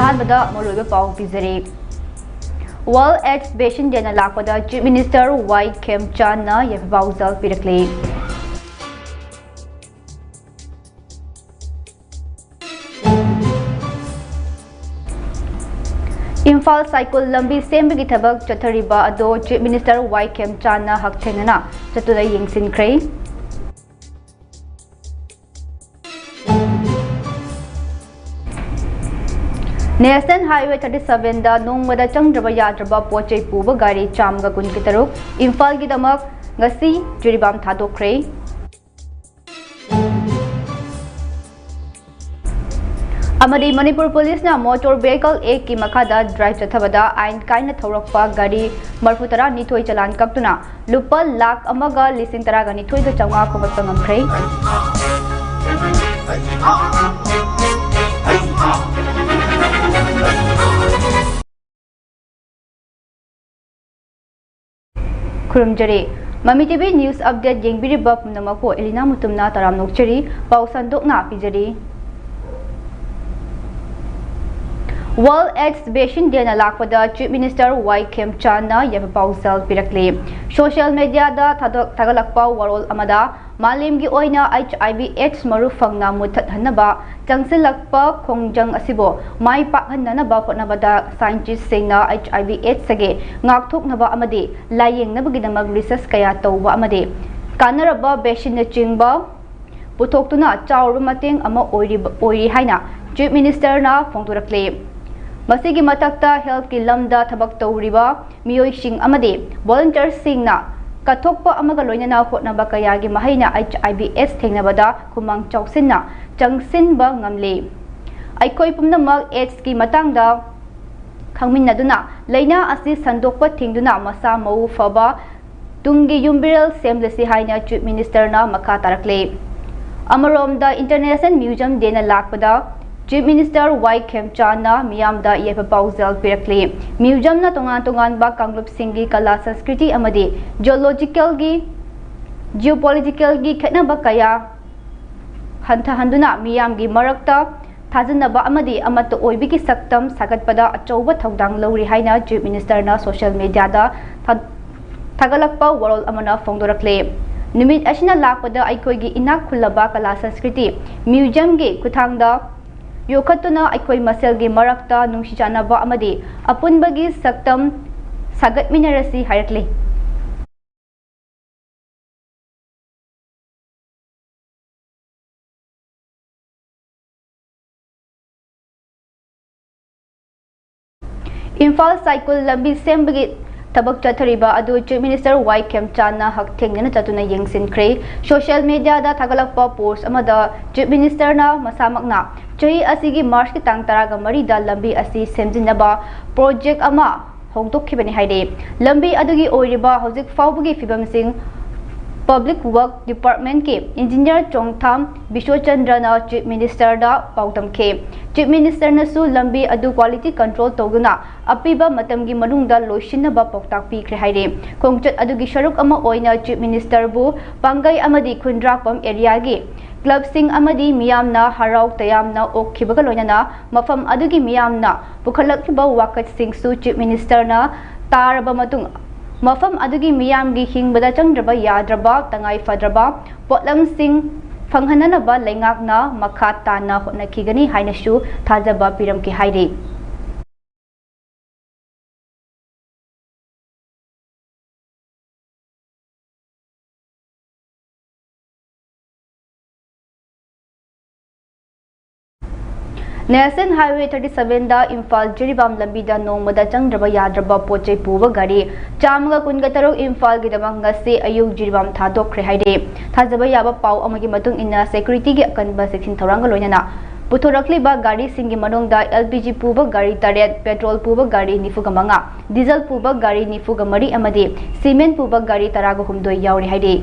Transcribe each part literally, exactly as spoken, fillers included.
ꯑꯍꯥꯟꯕꯗ ꯃꯔꯨꯑꯣꯏꯕ ꯄꯥꯎ ꯄꯤꯖꯔꯤ꯫ World AIDS Patient Dayꯅ ꯂꯥꯛꯄꯗ Chief Minister ꯋꯥꯏ ꯈꯦꯝꯆꯥꯟꯅ ꯌꯥꯏꯐ ꯄꯥꯎꯖꯦꯜ ꯄꯤꯔꯛꯂꯤ꯫ ꯏꯝꯐꯥꯜ ꯁꯥꯏꯀꯨꯜ ꯂꯝꯕꯤ ꯁꯦꯝꯕꯒꯤ ꯊꯕꯛ ꯆꯠꯊꯔꯤꯕ ꯑꯗꯣ Chief Minister ꯋꯥꯏ ꯈꯦꯝꯆꯥꯟꯅ ꯍꯛꯊꯦꯡꯅꯅ ꯆꯠꯇꯨꯅ ꯌꯦꯡꯁꯤꯟꯈ꯭ꯔꯦ꯫ National Highway thirty sevenꯗ ꯅꯣꯡꯃꯗ ꯆꯪꯗ꯭ꯔꯕ ꯌꯥꯗ꯭ꯔꯕ ꯄꯣꯠ ꯆꯩ ꯄꯨꯕ ꯒꯥꯔꯤ ꯆꯥꯝꯃꯒ ꯀꯨꯟꯒ ꯇꯔꯨꯛ ꯏꯝꯐꯥꯜꯒꯤꯗꯃꯛ ꯉꯁꯤ ꯖꯤꯔꯤꯕꯥꯝ ꯊꯥꯗꯣꯛꯈ꯭ꯔꯦ꯫ ꯑꯃꯗꯤ ꯃꯅꯤꯄꯨꯔ ꯄꯨꯂꯤꯁꯅ Motor Vehicle Actꯀꯤ ꯃꯈꯥꯗ ꯗ꯭ꯔꯥꯏꯚ ꯆꯠꯊꯕꯗ ꯑꯥꯏꯟ ꯀꯥꯏꯅ ꯊꯧꯔꯛꯄ ꯒꯥꯔꯤ ꯃꯔꯤꯐꯨ ꯇꯔꯥ ꯅꯤꯊꯣꯏ ꯆꯂꯥꯟ ꯀꯛꯇꯨꯅ ꯂꯨꯄꯥ ꯂꯥꯈ ꯑꯃꯒ ꯂꯤꯁꯤꯡ ꯇꯔꯥꯒ ꯅꯤꯊꯣꯏꯒ ꯆꯥꯝꯃꯉꯥ ꯈꯣꯝꯒꯠꯄ ꯉꯝꯈ꯭ꯔꯦ꯫ ꯈꯨꯔꯨꯝꯖꯔꯤ꯫ ꯃꯃꯤ ꯇꯤꯚꯤ news update ꯌꯦꯡꯕꯤꯔꯤꯕ ꯄꯨꯝꯅꯃꯛꯄꯨ ꯑꯦꯂꯤꯅꯥ ꯃꯨꯇꯨꯝꯅ ꯇꯔꯥꯝꯅ ꯑꯣꯛꯆꯔꯤ꯫ ꯄꯥꯎ ꯁꯟꯗꯣꯛꯅ ꯄꯤꯖꯔꯤ꯫ World AIDS Patient Dayꯅ ꯂꯥꯛꯄꯗ Chief Minister ꯋꯥꯏ ꯈꯦꯝꯆꯥꯟꯅ ꯌꯥꯏꯐ ꯄꯥꯎꯖꯦꯜ ꯄꯤꯔꯛꯂꯤ꯫ Social mediaꯗ ꯊꯥꯗꯣꯛ-, ꯊꯥꯒꯠꯂꯛꯄ ꯋꯥꯔꯣꯜ ꯑꯃꯗ ꯃꯥꯂꯦꯝꯒꯤ ꯑꯣꯏꯅ HIV AIDS ꯃꯔꯨ ꯐꯪꯅ ꯃꯨꯠꯊꯠꯍꯟꯅꯕ ꯆꯪꯁꯤꯜꯂꯛꯄ ꯈꯣꯡꯖꯪ ꯑꯁꯤꯕꯨ ꯃꯥꯏ ꯄꯥꯛꯍꯟꯅꯅꯕ ꯍꯣꯠꯅꯕꯗ scientistꯁꯤꯡꯅ HIV AIDSꯇꯒꯤ ꯉꯥꯛꯊꯣꯛꯅꯕ ꯑꯃꯗꯤ ꯂꯥꯌꯦꯡꯅꯕꯒꯤꯗꯃꯛ research ꯀꯌꯥ ꯇꯧꯕ ꯑꯃꯗꯤ ꯀꯥꯟꯅꯔꯕ vaccineꯅꯆꯤꯡꯕ ꯄꯨꯊꯣꯛꯇꯨꯅ ꯆꯥꯎꯔꯕ ꯃꯇꯦꯡ ꯑꯃ ꯑꯣꯏꯔꯤꯕ, ꯑꯣꯏꯔꯤ ꯍꯥꯏꯅ Chief Ministerꯅ ꯐꯣꯡꯗꯣꯔꯛꯂꯤ꯫ ꯃꯁꯤꯒꯤ ꯃꯊꯛꯇ healthꯀꯤ ꯂꯝꯗ ꯊꯕꯛ ꯇꯧꯔꯤꯕ ꯃꯤꯑꯣꯏꯁꯤꯡ ꯑꯃꯗꯤ volunteerꯁꯤꯡꯅ ꯀꯠꯊꯣꯛꯄ ꯑꯃꯒ ꯂꯣꯏꯅꯅ ꯍꯣꯠꯅꯕ ꯀꯌꯥꯒꯤ ꯃꯍꯩꯅ HIV AIDS ꯊꯦꯡꯅꯕꯗ ꯈꯨꯃꯥꯡ ꯆꯥꯎꯁꯤꯟꯅ ꯆꯪꯁꯤꯟꯕ ꯉꯝꯂꯤ꯫ ꯑꯩꯈꯣꯏ ꯄꯨꯝꯅꯃꯛ AIDSꯀꯤ ꯃꯇꯥꯡꯗ ꯈꯪꯃꯤꯟꯅꯗꯨꯅ ꯂꯥꯏꯅꯥ ꯑꯁꯤ ꯁꯟꯗꯣꯛꯄ ꯊꯤꯡꯗꯨꯅ ꯃꯁꯥ ꯃꯎ ꯐꯕ ꯇꯨꯡꯒꯤ ꯌꯨꯝꯕꯤꯔꯦꯜ ꯁꯦꯝꯂꯁꯤ ꯍꯥꯏꯅ Chief Ministerꯅ ꯃꯈꯥ ꯇꯥꯔꯛꯂꯤ꯫ ꯑꯃꯔꯣꯝꯗ International Museum Dayꯅ ꯂꯥꯛꯄꯗ Chief Minister ꯋꯥꯏ ꯈꯦꯝꯆꯥꯟꯅ ꯃꯤꯌꯥꯝꯗ ꯌꯥꯏꯐ ꯄꯥꯎꯖꯦꯜ ꯄꯤꯔꯛꯂꯤ꯫ Museumꯅ ꯇꯣꯉꯥꯟ ꯇꯣꯉꯥꯟꯕ ꯀꯥꯡꯂꯨꯞꯁꯤꯡꯒꯤ ꯀꯂꯥ ꯁꯪꯁꯀ꯭ꯔꯤꯇꯤ ꯑꯃꯗꯤ geologicalꯒꯤ, geopoliticalꯒꯤ ꯈꯦꯠꯅꯕ ꯀꯌꯥ ꯍꯟꯊꯍꯟꯗꯨꯅ ꯃꯤꯌꯥꯝꯒꯤ ꯃꯔꯛꯇ ꯊꯥꯖꯅꯕ ꯑꯃꯗꯤ ꯑꯃꯠꯇ ꯑꯣꯏꯕꯒꯤ ꯁꯛꯇꯝ ꯁꯥꯒꯠꯄꯗ ꯑꯆꯧꯕ ꯊꯧꯗꯥꯡ ꯂꯧꯔꯤ ꯍꯥꯏꯅ Chief Minister ꯅ social media ꯗ ꯊꯥ-, ꯊꯥꯒꯠꯂꯛꯄ ꯋꯥꯔꯣꯜ ꯑꯃꯅ ꯐꯣꯡꯗꯣꯔꯛꯂꯦ꯫ ꯅꯨꯃꯤꯠ ꯑꯁꯤꯅ ꯂꯥꯛꯄꯗ ꯑꯩꯈꯣꯏꯒꯤ ꯏꯅꯥꯛ ꯈꯨꯜꯂꯕ ꯀꯂꯥ ꯁꯪꯁꯀ꯭ꯔꯤꯇꯤ museum ꯒꯤ ꯈꯨꯠꯊꯥꯡꯗ ꯌꯣꯛꯈꯠꯇꯨꯅ ꯑꯩꯈꯣꯏ ꯃꯁꯦꯜꯒꯤ ꯃꯔꯛꯇ ꯅꯨꯡꯁꯤ ꯆꯥꯟꯅꯕ ꯑꯃꯗꯤ ꯑꯄꯨꯟꯕꯒꯤ ꯁꯛꯇꯝ ꯁꯥꯒꯠꯃꯤꯟꯅꯔꯁꯤ ꯍꯥꯏꯔꯛꯂꯤ꯫ ꯏꯝꯐꯥꯜ ꯁꯥꯏꯀꯨꯜ ꯂꯝꯕꯤ ꯁꯦꯝꯕꯒꯤ ꯊꯕꯛ ꯆꯠꯊꯔꯤꯕ ꯑꯗꯨ Chief Minister ꯋꯥꯏ ꯈꯦꯝꯆꯥꯟꯅ ꯍꯛꯊꯦꯡꯅꯅ ꯆꯠꯇꯨꯅ ꯌꯦꯡꯁꯤꯟꯈ꯭ꯔꯦ꯫ Social media ꯗ ꯊꯥꯒꯠꯂꯛꯄ post ꯑꯃꯗ Chief Minister ꯅ ꯃꯁꯥꯃꯛꯅ ꯆꯍꯤ ꯑꯁꯤꯒꯤ March ꯀꯤ ꯇꯥꯡ ꯇꯔꯥꯒ ꯃꯔꯤꯗ ꯂꯝꯕꯤ ꯑꯁꯤ ꯁꯦꯝꯖꯤꯟꯅꯕ project ꯑꯃ ꯍꯧꯗꯣꯛꯈꯤꯕꯅꯤ ꯍꯥꯏꯔꯤ꯫ ꯂꯝꯕꯤ ꯑꯗꯨꯒꯤ ꯑꯣꯏꯔꯤꯕ ꯍꯧꯖꯤꯛ ꯐꯥꯎꯕꯒꯤ ꯐꯤꯕꯝꯁꯤꯡ Public Work Department ꯀꯤ engineer ꯆꯣꯡꯊꯥꯝ ꯕꯤꯁ꯭ꯋꯆꯟꯗ꯭ꯔꯅ Chief Minister ꯗ ꯄꯥꯎꯗꯝꯈꯤ꯫ Chief Minister ꯅꯁꯨ ꯂꯝꯕꯤ ꯑꯗꯨ quality control ꯇꯧꯗꯨꯅ ꯑꯄꯤꯕ ꯃꯇꯝꯒꯤ ꯃꯅꯨꯡꯗ ꯂꯣꯏꯁꯤꯟꯅꯕ ꯄꯥꯎꯇꯥꯛ ꯄꯤꯈ꯭ꯔꯦ ꯍꯥꯏꯔꯤ꯫ ꯈꯣꯡꯆꯠ ꯑꯗꯨꯒꯤ ꯁꯔꯨꯛ ꯑꯃ ꯑꯣꯏꯅ Chief Minister ꯕꯨ ꯄꯥꯡꯒꯩ ꯑꯃꯗꯤ ꯈꯨꯟꯗ꯭ꯔꯥꯛꯄꯝ area ꯒꯤ club ꯁꯤꯡ ꯑꯃꯗꯤ ꯃꯤꯌꯥꯝꯅ ꯍꯔꯥꯎ ꯇꯌꯥꯝꯅ ꯑꯣꯛꯈꯤꯕꯒ ꯂꯣꯏꯅꯅ ꯃꯐꯝ ꯑꯗꯨꯒꯤ ꯃꯤꯌꯥꯝꯅ ꯄꯨꯈꯠꯂꯛꯂꯤꯕ ꯋꯥꯀꯠꯁꯤꯡꯁꯨ Chief Minister ꯅ ꯇꯥꯔꯕ ꯃꯇꯨꯡ, ꯃꯐꯝ ꯑꯗꯨꯒꯤ ꯃꯤꯌꯥꯝꯒꯤ ꯍꯤꯡꯕꯗ ꯆꯪꯗ꯭ꯔꯕ ꯌꯥꯗ꯭ꯔꯕ ꯇꯉꯥꯏ ꯐꯗ꯭ꯔꯕ ꯄꯣꯠꯂꯝꯁꯤꯡ ꯐꯪꯍꯟꯅꯅꯕ ꯂꯩꯉꯥꯛꯅ ꯃꯈꯥ ꯇꯥꯅ ꯍꯣꯠꯅꯈꯤꯒꯅꯤ ꯍꯥꯏꯅꯁꯨ ꯊꯥꯖꯕ ꯄꯤꯔꯝꯈꯤ ꯍꯥꯏꯔꯤ꯫ National Highway thirty seven ꯗ ꯏꯝꯐꯥꯜ ꯖꯤꯔꯤꯕꯥꯝ ꯂꯝꯕꯤꯗ ꯅꯣꯡꯃꯗ ꯆꯪꯗ꯭ꯔꯕ ꯌꯥꯗ꯭ꯔꯕ ꯄꯣꯠ ꯆꯩ ꯄꯨꯕ ꯒꯥꯔꯤ ꯆꯥꯝꯃꯒ ꯀꯨꯟꯒ ꯇꯔꯨꯛ ꯏꯝꯐꯥꯜꯒꯤꯗꯃꯛ ꯉꯁꯤ ꯑꯌꯨꯛ ꯖꯤꯔꯤꯕꯥꯝ ꯊꯥꯗꯣꯛꯈ꯭ꯔꯦ ꯍꯥꯏꯔꯤ꯫ ꯊꯥꯖꯕ ꯌꯥꯕ ꯄꯥꯎ ꯑꯃꯒꯤ ꯃꯇꯨꯡ ꯏꯟꯅ, security ꯒꯤ ꯑꯀꯟꯕ ꯆꯦꯛꯁꯤꯟ ꯊꯧꯔꯥꯡꯒ ꯂꯣꯏꯅꯅ ꯄꯨꯊꯣꯔꯛꯂꯤꯕ ꯒꯥꯔꯤꯁꯤꯡꯒꯤ ꯃꯅꯨꯡꯗ L P G ꯄꯨꯕ ꯒꯥꯔꯤ ꯇꯔꯦꯠ, petrol ꯄꯨꯕ ꯒꯥꯔꯤ ꯅꯤꯐꯨꯒ ꯃꯉꯥ, diesel ꯄꯨꯕ ꯒꯥꯔꯤ ꯅꯤꯐꯨꯒ ꯃꯔꯤ ꯑꯃꯗꯤ cement ꯄꯨꯕ ꯒꯥꯔꯤ ꯇꯔꯥꯒ ꯍꯨꯝꯗꯣꯏ ꯌꯥꯎꯔꯤ ꯍꯥꯏꯔꯤ꯫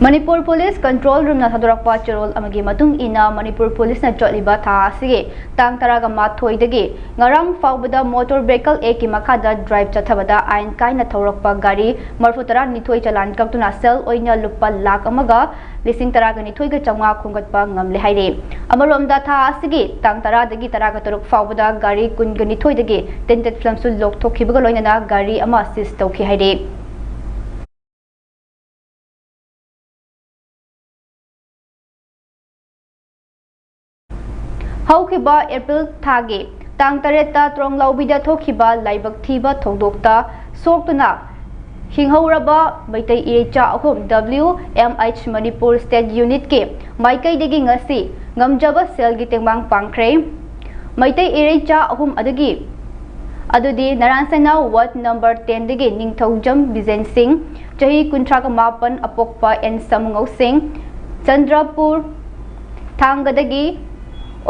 ꯃꯅꯤꯄꯨꯔ ꯄꯨꯂꯤꯁ ꯀꯟꯇ꯭ꯔꯣꯜ ꯔꯨꯝꯅ ꯊꯥꯗꯣꯔꯛꯄ ꯆꯦꯔꯣꯜ ꯑꯃꯒꯤ ꯃꯇꯨꯡ ꯏꯟꯅ, ꯃꯅꯤꯄꯨꯔ ꯄꯨꯂꯤꯁꯅ ꯆꯠꯂꯤꯕ ꯊꯥ ꯑꯁꯤꯒꯤ ꯇꯥꯡ ꯇꯔꯥꯒ ꯃꯥꯊꯣꯏꯗꯒꯤ ꯉꯔꯥꯡ ꯐꯥꯎꯕꯗ ꯃꯣꯇꯣꯔ ꯚꯦꯍꯤꯀꯜ ꯑꯦꯛꯀꯤ ꯃꯈꯥꯗ ꯗ꯭ꯔꯥꯏꯚ ꯆꯠꯊꯕꯗ ꯑꯥꯏꯟ ꯀꯥꯏꯅ ꯊꯧꯔꯛꯄ ꯒꯥꯔꯤ ꯃꯔꯤꯐꯨ ꯇꯔꯥꯅꯤꯊꯣꯏ ꯆꯂꯥꯟ ꯀꯛꯇꯨꯅ ꯁꯦꯜ ꯑꯣꯏꯅ ꯂꯨꯄꯥ ꯂꯥꯈ ꯑꯃꯒ ꯂꯤꯁꯤꯡ ꯇꯔꯥꯒ ꯅꯤꯊꯣꯏꯒ ꯆꯥꯝꯃꯉꯥ ꯈꯣꯝꯒꯠꯄ ꯉꯝꯂꯦ ꯍꯥꯏꯔꯤ꯫ ꯑꯃꯔꯣꯝꯗ, ꯊꯥ ꯑꯁꯤꯒꯤ ꯇꯥꯡ ꯇꯔꯥꯗꯒꯤ ꯇꯔꯥꯒ ꯇꯔꯨꯛ ꯐꯥꯎꯕꯗ ꯒꯥꯔꯤ ꯀꯨꯟꯒ ꯅꯤꯊꯣꯏꯗꯒꯤ ꯇꯤꯟꯇꯦꯠ ꯐꯤꯂꯝꯁꯨ ꯂꯧꯊꯣꯛꯈꯤꯕꯒ ꯂꯣꯏꯅꯅ ꯒꯥꯔꯤ ꯑꯃ ꯁꯤꯖ ꯇꯧꯈꯤ ꯍꯥꯏꯔꯤ꯫ ꯍꯧꯈꯤꯕ ꯑꯦꯄ꯭ꯔꯤꯜ ꯊꯥꯒꯤ ꯇꯥꯡ ꯇꯔꯦꯠꯇ ꯇ꯭ꯔꯣꯡꯂꯥꯎꯕꯤꯗ ꯊꯣꯛꯈꯤꯕ ꯂꯥꯏꯕꯛ ꯊꯤꯕ ꯊꯧꯗꯣꯛꯇ ꯁꯣꯛꯇꯨꯅ ꯍꯤꯡꯍꯧꯔꯕ ꯃꯩꯇꯩ ꯏꯔꯩꯆꯥ ꯑꯍꯨꯝ W M H Manipur state ꯌꯨꯅꯤꯠꯀꯤ ꯃꯥꯏꯀꯩꯗꯒꯤ ꯉꯁꯤ ꯉꯝꯖꯕ ꯁꯦꯜꯒꯤ ꯇꯦꯡꯕꯥꯡ ꯄꯥꯡꯈ꯭ꯔꯦ꯫ ꯃꯩꯇꯩ ꯏꯔꯩꯆꯥ ꯑꯍꯨꯝ ꯑꯗꯨꯒꯤ ꯑꯗꯨꯗꯤ ꯅꯔꯥꯟ ꯁꯦꯅꯥ ꯋꯥꯔꯗ ꯅꯝꯕꯔ ꯇꯦꯟꯗꯒꯤ ꯅꯤꯡꯊꯧꯖꯝ ꯕꯤꯖꯦꯟ ꯁꯤꯡ, ꯆꯍꯤ ꯀꯨꯟꯊ꯭ꯔꯥꯒ ꯃꯥꯄꯟ, ꯑꯄꯣꯛꯄ ꯑꯦꯟ ꯁꯃꯨꯉꯧ ꯁꯤꯡ, ꯆꯟꯗ꯭ꯔꯄꯨꯔ ꯊꯥꯡꯒꯗꯒꯤ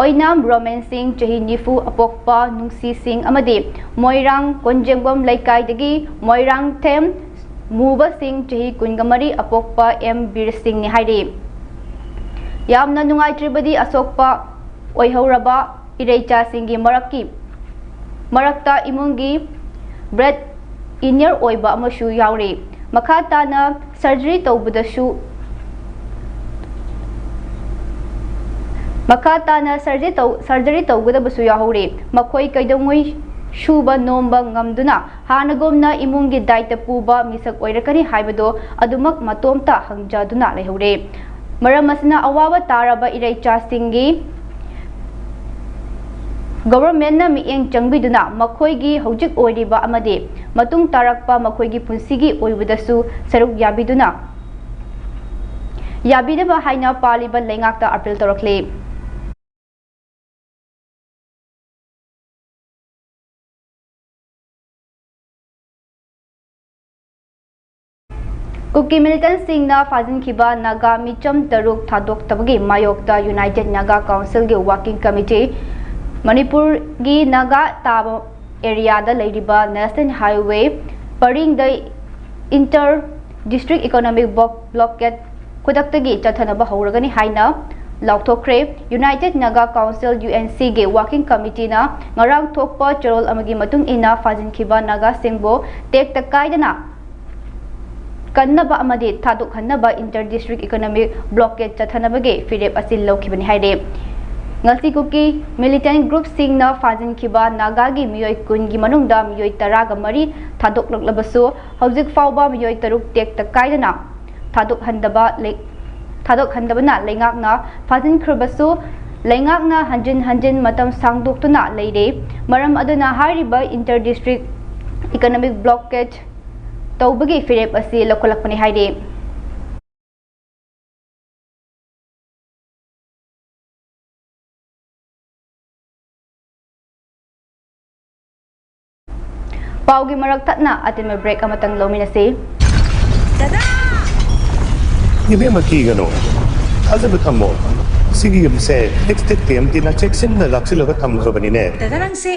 ꯑꯣꯏꯅꯥꯝ ꯔꯣꯃꯦꯟ ꯁꯤꯡ, ꯆꯍꯤ ꯅꯤꯐꯨ, ꯑꯄꯣꯛꯄ ꯅꯨꯡꯁꯤ ꯁꯤꯡ ꯑꯃꯗꯤ ꯃꯣꯏꯔꯥꯡ ꯀꯣꯟꯖꯦꯡꯕꯝ ꯂꯩꯀꯥꯏꯗꯒꯤ ꯃꯣꯏꯔꯥꯡꯊꯦꯝ ꯃꯨꯕ ꯁꯤꯡ, ꯆꯍꯤ ꯀꯨꯟꯒ ꯃꯔꯤ, ꯑꯄꯣꯛꯄ ꯑꯦꯝ ꯕꯤꯔ ꯁꯤꯡꯅꯤ ꯍꯥꯏꯔꯤ꯫ ꯌꯥꯝꯅ ꯅꯨꯡꯉꯥꯏꯇ꯭ꯔꯤꯕꯗꯤ, ꯑꯁꯣꯛꯄ ꯑꯣꯏꯍꯧꯔꯕ ꯏꯔꯩꯆꯥꯁꯤꯡꯒꯤ ꯃꯔꯛꯀꯤ, ꯃꯔꯛꯇ ꯏꯃꯨꯡꯒꯤ ꯕ꯭ꯔꯦꯗ ꯏꯅꯔ ꯑꯣꯏꯕ ꯑꯃꯁꯨ ꯌꯥꯎꯔꯤ꯫ ꯃꯈꯥ ꯇꯥꯅ ꯁꯔꯖꯔꯤ ꯇꯧꯕꯗꯁꯨ, ꯃꯈꯥ ꯇꯥꯅ ꯁꯔꯖꯔꯤ ꯇꯧ-, ꯁꯔꯖꯔꯤ ꯇꯧꯒꯗꯕꯁꯨ ꯌꯥꯎꯍꯧꯔꯤ꯫ ꯃꯈꯣꯏ ꯀꯩꯗꯧꯉꯩ ꯁꯨꯕ ꯅꯣꯝꯕ ꯉꯝꯗꯨꯅ ꯍꯥꯟꯅꯒꯨꯝꯅ ꯏꯃꯨꯡꯒꯤ ꯗꯥꯏꯇ ꯄꯨꯕ ꯃꯤꯁꯛ ꯑꯣꯏꯔꯛꯀꯅꯤ ꯍꯥꯏꯕꯗꯨ ꯑꯗꯨꯃꯛ ꯃꯇꯣꯝꯇ ꯍꯪꯖꯗꯨꯅ ꯂꯩꯍꯧꯔꯦ꯫ ꯃꯔꯝ ꯑꯁꯤꯅ, ꯑꯋꯥꯕ ꯇꯥꯔꯕ ꯏꯔꯩꯆꯥꯁꯤꯡꯒꯤ ꯒꯣꯚꯔꯟꯃꯦꯟꯠꯅ ꯃꯤꯠꯌꯦꯡ ꯆꯪꯕꯤꯗꯨꯅ ꯃꯈꯣꯏꯒꯤ ꯍꯧꯖꯤꯛ ꯑꯣꯏꯔꯤꯕ ꯑꯃꯗꯤ ꯃꯇꯨꯡ ꯇꯥꯔꯛꯄ ꯃꯈꯣꯏꯒꯤ ꯄꯨꯟꯁꯤꯒꯤ ꯑꯣꯏꯕꯗꯁꯨ ꯁꯔꯨꯛ ꯌꯥꯕꯤꯗꯨꯅ, ꯌꯥꯕꯤꯅꯕ ꯍꯥꯏꯅ ꯄꯥꯜꯂꯤꯕ ꯂꯩꯉꯥꯛꯇ ꯑꯥꯄꯤꯜ ꯇꯧꯔꯛꯂꯤ꯫ ꯀꯨꯀꯤ ꯃꯤꯂꯤꯇꯦꯟꯠꯁꯤꯡꯅ ꯐꯥꯖꯤꯟꯈꯤꯕ ꯅꯥꯒꯥ ꯃꯤꯆꯝ ꯇꯔꯨꯛ ꯊꯥꯗꯣꯛꯇꯕꯒꯤ ꯃꯥꯌꯣꯛꯇ ꯌꯨꯅꯥꯏꯇꯦꯗ ꯅꯥꯒꯥ ꯀꯥꯎꯟꯁꯤꯜꯒꯤ ꯋꯥꯔꯀꯤꯡ ꯀꯃꯤꯇꯤ, ꯃꯅꯤꯄꯨꯔꯒꯤ ꯅꯥꯒꯥ ꯇꯥꯕ ꯑꯦꯔꯤꯌꯥꯗ ꯂꯩꯔꯤꯕ ꯅꯦꯁꯅꯦꯜ ꯍꯥꯏꯋꯦ ꯄꯔꯤꯡꯗ ꯏꯟꯇꯔ ꯗꯤꯁꯇ꯭ꯔꯤꯛ ꯏꯀꯣꯅꯣꯃꯤꯛ ꯕ꯭ꯂꯣꯛ-, ꯕ꯭ꯂꯣꯀꯦꯗ ꯈꯨꯗꯛꯇꯒꯤ ꯆꯠꯊꯅꯕ ꯍꯧꯔꯒꯅꯤ ꯍꯥꯏꯅ ꯂꯥꯎꯊꯣꯛꯈ꯭ꯔꯦ꯫ United Naga Council, UNC ꯒꯤ Working Committee ꯅ ꯉꯔꯥꯡ ꯊꯣꯛꯄ ꯆꯦꯔꯣꯜ ꯑꯃꯒꯤ ꯃꯇꯨꯡ ꯏꯟꯅ, ꯐꯥꯖꯤꯟꯈꯤꯕ ꯅꯥꯒꯥꯁꯤꯡꯕꯨ ꯇꯦꯛꯇ ꯀꯥꯏꯗꯅ ꯀꯟꯅꯕ ꯑꯃꯗꯤ ꯊꯥꯗꯣꯛꯍꯟꯅꯕ inter district economic blockade ꯆꯠꯊꯅꯕꯒꯤ ꯐꯤꯔꯦꯞ ꯑꯁꯤ ꯂꯧꯈꯤꯕꯅꯤ ꯍꯥꯏꯔꯦ꯫ ꯉꯁꯤ ꯀꯨꯀꯤ militant group ꯁꯤꯡꯅ ꯐꯥꯖꯤꯟꯈꯤꯕ ꯅꯥꯒꯥꯒꯤ ꯃꯤꯑꯣꯏ ꯀꯨꯟꯒꯤ ꯃꯅꯨꯡꯗ ꯃꯤꯑꯣꯏ ꯇꯔꯥꯒ ꯃꯔꯤ ꯊꯥꯗꯣꯛꯂꯛꯂꯕꯁꯨ, ꯍꯧꯖꯤꯛ ꯐꯥꯎꯕ ꯃꯤꯑꯣꯏ ꯇꯔꯨꯛ ꯇꯦꯛꯇ ꯀꯥꯏꯗꯅ ꯊꯥꯗꯣꯛꯍꯟꯗꯕ ꯂꯩ-, ꯊꯥꯗꯣꯛꯍꯟꯗꯕꯅ ꯂꯩꯉꯥꯛꯅ ꯐꯥꯖꯤꯟꯈ꯭ꯔꯕꯁꯨ, ꯂꯩꯉꯥꯛꯅ ꯍꯟꯖꯤꯟ ꯍꯟꯖꯤꯟ ꯃꯇꯝ ꯁꯥꯡꯗꯣꯛꯇꯨꯅ ꯂꯩꯔꯦ꯫ ꯃꯔꯝ ꯑꯗꯨꯅ ꯍꯥꯏꯔꯤꯕ inter district economic blockade ꯇꯧꯕꯒꯤ ꯐꯤꯔꯦꯞ ꯑꯁꯤ ꯂꯧꯈꯠꯂꯛꯄꯅꯤ ꯍꯥꯏꯔꯤ꯫ ꯄꯥꯎꯒꯤ ꯃꯔꯛ ꯊꯠꯅ ꯑꯇꯦꯟꯕ break ꯑꯃꯇꯪ ꯂꯧꯃꯤꯟꯅꯁꯤ꯫ ꯏꯕꯦꯝꯃ, ꯀꯤꯒꯅꯨ, ꯊꯥꯖꯕ ꯊꯝꯃꯣ꯫ ꯁꯤꯒꯤ ꯌꯨꯝꯁꯦ Extech TMT ꯅ ꯆꯦꯛꯁꯤꯟꯅ ꯂꯥꯛꯁꯤꯜꯂꯒ ꯊꯝꯈ꯭ꯔꯕꯅꯤꯅꯦ꯫ ꯗꯗꯥ, ꯅꯪꯁꯦ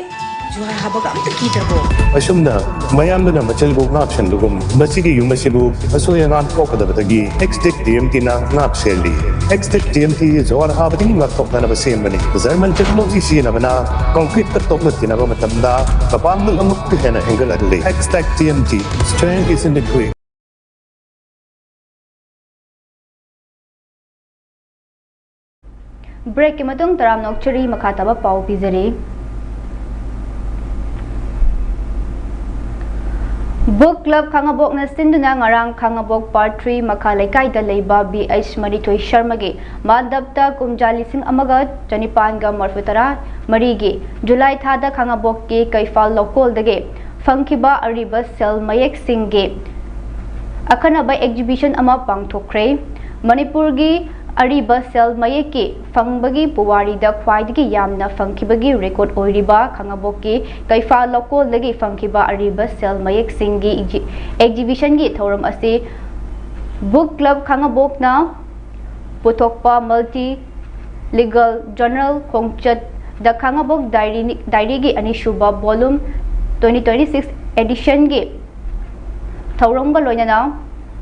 ꯖꯨꯍꯥꯔ ꯍꯥꯕꯒ ꯑꯝꯇ ꯀꯤꯗ꯭ꯔꯕꯣ? ꯑꯁꯨꯝꯅ ꯃꯌꯥꯝꯗꯨꯅ ꯃꯆꯤꯜꯕꯨ ꯉꯥꯛ ꯁꯦꯟꯕꯒꯨꯝ, ꯃꯁꯤꯒꯤ ꯌꯨꯝ ꯑꯁꯤꯕꯨ ꯑꯁꯣꯏ ꯑꯉꯥꯝ ꯊꯣꯛꯀꯗꯕꯗꯒꯤ Extech TMT ꯅ ꯉꯥꯛ ꯁꯦꯜꯂꯤ꯫ Extech TMT ꯖꯨꯍꯥꯔ ꯍꯥꯕꯗꯒꯤ ꯉꯥꯛꯊꯣꯛꯅꯅꯕ ꯁꯦꯝꯕꯅꯤ꯫ German technology ꯁꯤꯖꯤꯟꯅꯕꯅ concrete ꯇ ꯇꯣꯛꯅ ꯊꯤꯅꯕ ꯃꯇꯝꯗ ꯃꯄꯥꯡꯒꯜ ꯑꯃꯨꯛꯀ ꯍꯦꯟꯅ ꯍꯦꯟꯒꯠꯍꯜꯂꯤ꯫ Extech TMT, strength is in the grit. Break ꯀꯤ ꯃꯇꯨꯡ ꯇꯔꯥꯝꯅ ꯑꯣꯛꯆꯔꯤ, ꯃꯈꯥ ꯇꯥꯕ ꯄꯥꯎ ꯄꯤꯖꯔꯤ꯫ Book Club ꯈꯥꯉꯕꯣꯛꯅ ꯁꯤꯟꯗꯨꯅ ꯉꯔꯥꯡ ꯈꯥꯉꯕꯣꯛ Part three ꯃꯈꯥ ꯂꯩꯀꯥꯏꯗ ꯂꯩꯕ ꯕꯤ ꯑꯩꯆ ꯃꯔꯤꯊꯣꯏ ꯁꯔꯃꯒꯤ ꯃꯥꯟꯗꯞꯇ ꯀꯨꯝꯖꯥ ꯂꯤꯁꯤꯡ ꯑꯃꯒ ꯆꯅꯤꯄꯥꯟꯒ ꯃꯔꯤꯐꯨꯇꯔꯥ ꯃꯔꯤꯒꯤ ꯖꯨꯂꯥꯏ ꯊꯥꯗ ꯈꯥꯉꯕꯣꯛꯀꯤ ꯀꯩꯐꯥꯜ ꯂꯧꯀꯣꯜꯗꯒꯤ ꯐꯪꯈꯤꯕ ꯑꯔꯤꯕ ꯁꯦꯜ ꯃꯌꯦꯛꯁꯤꯡꯒꯤ ꯑꯈꯟꯅꯕ exhibition ꯑꯃ ꯄꯥꯡꯊꯣꯛꯈ꯭ꯔꯦ꯫ ꯃꯅꯤꯄꯨꯔꯒꯤ ꯑꯔꯤꯕ ꯁꯦꯜ ꯃꯌꯦꯛꯀꯤ ꯐꯪꯕꯒꯤ ꯄꯨꯋꯥꯔꯤꯗ ꯈ꯭ꯋꯥꯏꯗꯒꯤ ꯌꯥꯝꯅ ꯐꯪꯈꯤꯕꯒꯤ record ꯑꯣꯏꯔꯤꯕ ꯈꯥꯉꯕꯣꯛꯀꯤ ꯀꯩꯐꯥꯜ ꯂꯧꯀꯣꯜꯗꯒꯤ ꯐꯪꯈꯤꯕ ꯑꯔꯤꯕ ꯁꯦꯜ ꯃꯌꯦꯛꯁꯤꯡꯒꯤ exhi-, exhibition ꯒꯤ ꯊꯧꯔꯝ ꯑꯁꯤ Book Club ꯈꯥꯉꯕꯣꯛꯅ ꯄꯨꯊꯣꯛꯄ multi legal journal ꯈꯣꯡꯆꯠ The ꯈꯥꯉꯕꯣꯛ Diary ꯅꯤ-, Diary ꯒꯤ ꯑꯅꯤꯁꯨꯕ volume twenty twenty-six edition ꯒꯤ ꯊꯧꯔꯝꯒ ꯂꯣꯏꯅꯅ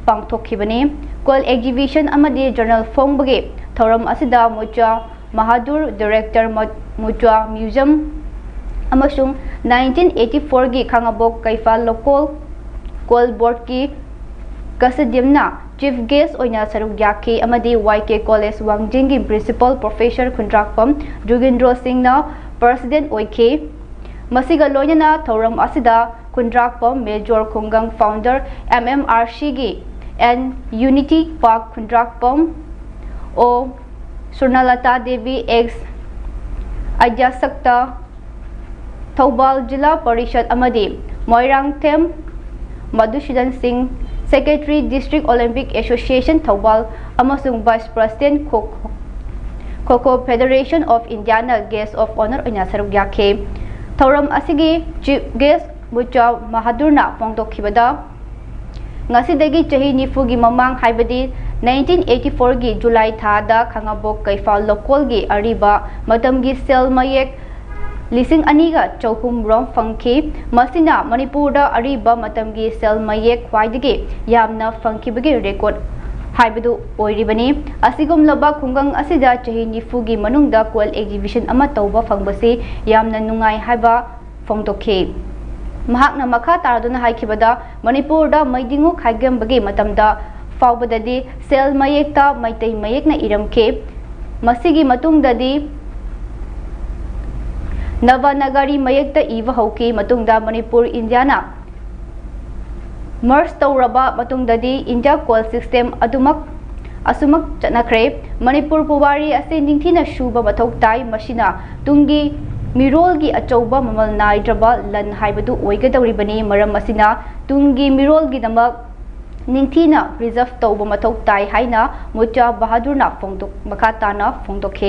ꯄꯥꯡꯊꯣꯛꯈꯤꯕꯅꯤ꯫ Coal exhibition ꯑꯃꯗꯤ journal ꯐꯣꯡꯕꯒꯤ ꯊꯧꯔꯝ ꯑꯁꯤꯗ ꯃꯨꯆꯥ ꯃꯍꯥꯗꯨꯔ, director ꯃ-, ꯃꯨꯆꯥ museum ꯑꯃꯁꯨꯡ nineteen eighty-four ꯒꯤ ꯈꯥꯉꯕꯣꯛ ꯀꯩꯐꯥ local coal board ꯀꯤ custodian ꯅ chief guest ꯑꯣꯏꯅ ꯁꯔꯨꯛ ꯌꯥꯈꯤ ꯑꯃꯗꯤ Y K College ꯋꯥꯡꯖꯤꯡꯒꯤ principal professor ꯈꯨꯟꯗ꯭ꯔꯥꯛꯄꯝ ꯖꯨꯒꯤꯟꯗ꯭ꯔꯣ ꯁꯤꯡꯅ president ꯑꯣꯏꯈꯤ꯫ ꯃꯁꯤꯒ ꯂꯣꯏꯅꯅ ꯊꯧꯔꯝ ꯑꯁꯤꯗ ꯈꯨꯟꯗ꯭ꯔꯥꯛꯄꯝ Major ꯈꯨꯡꯒꯪ founder M M R C ꯒꯤ and Unity Park Khundrakpam O ꯁ꯭ꯋꯔꯅꯂꯇꯥ Devi ex ꯑꯗ꯭ꯌꯥꯁꯛꯇ Thoubal ꯖꯤꯂꯥ ꯄꯔꯤꯁꯠ ꯑꯃꯗꯤ ꯃꯣꯏꯔꯥꯡꯊꯦꯝ ꯃꯙꯨꯁꯨꯗꯟ ꯁꯤꯡ, secretary District Olympic Association Thoubal ꯑꯃꯁꯨꯡ vice president ꯈꯣ-, ꯈꯣ ꯈꯣ Federation of India ꯅ guest of honour ꯑꯣꯏꯅ ꯁꯔꯨꯛ ꯌꯥꯈꯤ꯫ ꯊꯧꯔꯝ ꯑꯁꯤꯒꯤ chief guest ꯃꯨꯆꯥ ꯃꯍꯥꯗꯨꯔꯅ ꯐꯣꯡꯗꯣꯛꯈꯤꯕꯗ, ꯉꯁꯤꯗꯒꯤ ꯆꯍꯤ ꯅꯤꯐꯨꯒꯤ ꯃꯃꯥꯡ, ꯍꯥꯏꯕꯗꯤ nineteen eighty-four ꯒꯤ July ꯊꯥꯗ ꯈꯥꯉꯕꯣꯛ ꯀꯩꯐꯥ ꯂꯧꯀꯣꯜꯒꯤ ꯑꯔꯤꯕ ꯃꯇꯝꯒꯤ ꯁꯦꯜ ꯃꯌꯦꯛ ꯂꯤꯁꯤꯡ ꯑꯅꯤꯒ ꯆꯍꯨꯝ ꯔꯣꯝ ꯐꯪꯈꯤ꯫ ꯃꯁꯤꯅ ꯃꯅꯤꯄꯨꯔꯗ ꯑꯔꯤꯕ ꯃꯇꯝꯒꯤ ꯁꯦꯜ ꯃꯌꯦꯛ ꯈ꯭ꯋꯥꯏꯗꯒꯤ ꯌꯥꯝꯅ ꯐꯪꯈꯤꯕꯒꯤ record ꯍꯥꯏꯕꯗꯨ ꯑꯣꯏꯔꯤꯕꯅꯤ꯫ ꯑꯁꯤꯒꯨꯝꯂꯕ ꯈꯨꯡꯒꯪ ꯑꯁꯤꯗ ꯆꯍꯤ ꯅꯤꯐꯨꯒꯤ ꯃꯅꯨꯡꯗ coal exhibition ꯑꯃ ꯇꯧꯕ ꯐꯪꯕꯁꯤ ꯌꯥꯝꯅ ꯅꯨꯡꯉꯥꯏ ꯍꯥꯏꯕ ꯐꯣꯡꯗꯣꯛꯈꯤ꯫ ꯃꯍꯥꯛꯅ ꯃꯈꯥ ꯇꯥꯔꯗꯨꯅ ꯍꯥꯏꯈꯤꯕꯗ, ꯃꯅꯤꯄꯨꯔꯗ ꯃꯩꯗꯤꯉꯨ ꯈꯥꯏꯒꯦꯝꯕꯒꯤ ꯃꯇꯝꯗ ꯐꯥꯎꯕꯗꯗꯤ ꯁꯦꯜ ꯃꯌꯦꯛꯇ ꯃꯩꯇꯩ ꯃꯌꯦꯛꯅ ꯏꯔꯝꯈꯤ꯫ ꯃꯁꯤꯒꯤ ꯃꯇꯨꯡꯗꯗꯤ ꯅꯕꯅꯥꯒꯔꯤ ꯃꯌꯦꯛꯇ ꯏꯕ ꯍꯧꯈꯤ꯫ ꯃꯇꯨꯡꯗ ꯃꯅꯤꯄꯨꯔ ꯏꯟꯗꯤꯌꯥꯅ merge ꯇꯧꯔꯕ ꯃꯇꯨꯡꯗꯗꯤ India coal system ꯑꯗꯨꯃꯛ ꯑꯁꯨꯃꯛ ꯆꯠꯅꯈ꯭ꯔꯦ꯫ ꯃꯅꯤꯄꯨꯔ ꯄꯨꯋꯥꯔꯤ ꯑꯁꯤ ꯅꯤꯡꯊꯤꯅ ꯁꯨꯕ ꯃꯊꯧ ꯇꯥꯏ꯫ ꯃꯁꯤꯅ ꯇꯨꯡꯒꯤ ꯃꯤꯔꯣꯜꯒꯤ ꯑꯆꯧꯕ ꯃꯃꯜ ꯅꯥꯏꯗ꯭ꯔꯕ ꯂꯟ ꯍꯥꯏꯕꯗꯨ ꯑꯣꯏꯒꯗꯧꯔꯤꯕꯅꯤ꯫ ꯃꯔꯝ ꯑꯁꯤꯅ ꯇꯨꯡꯒꯤ ꯃꯤꯔꯣꯜꯒꯤꯗꯃꯛ ꯅꯤꯡꯊꯤꯅ preserve ꯇꯧꯕ ꯃꯊꯧ ꯇꯥꯏ ꯍꯥꯏꯅ ꯃꯨꯆꯥ ꯕꯍꯥꯗꯨꯔꯅ ꯐꯣꯡꯗꯣꯛ-, ꯃꯈꯥ ꯇꯥꯅ ꯐꯣꯡꯗꯣꯛꯈꯤ꯫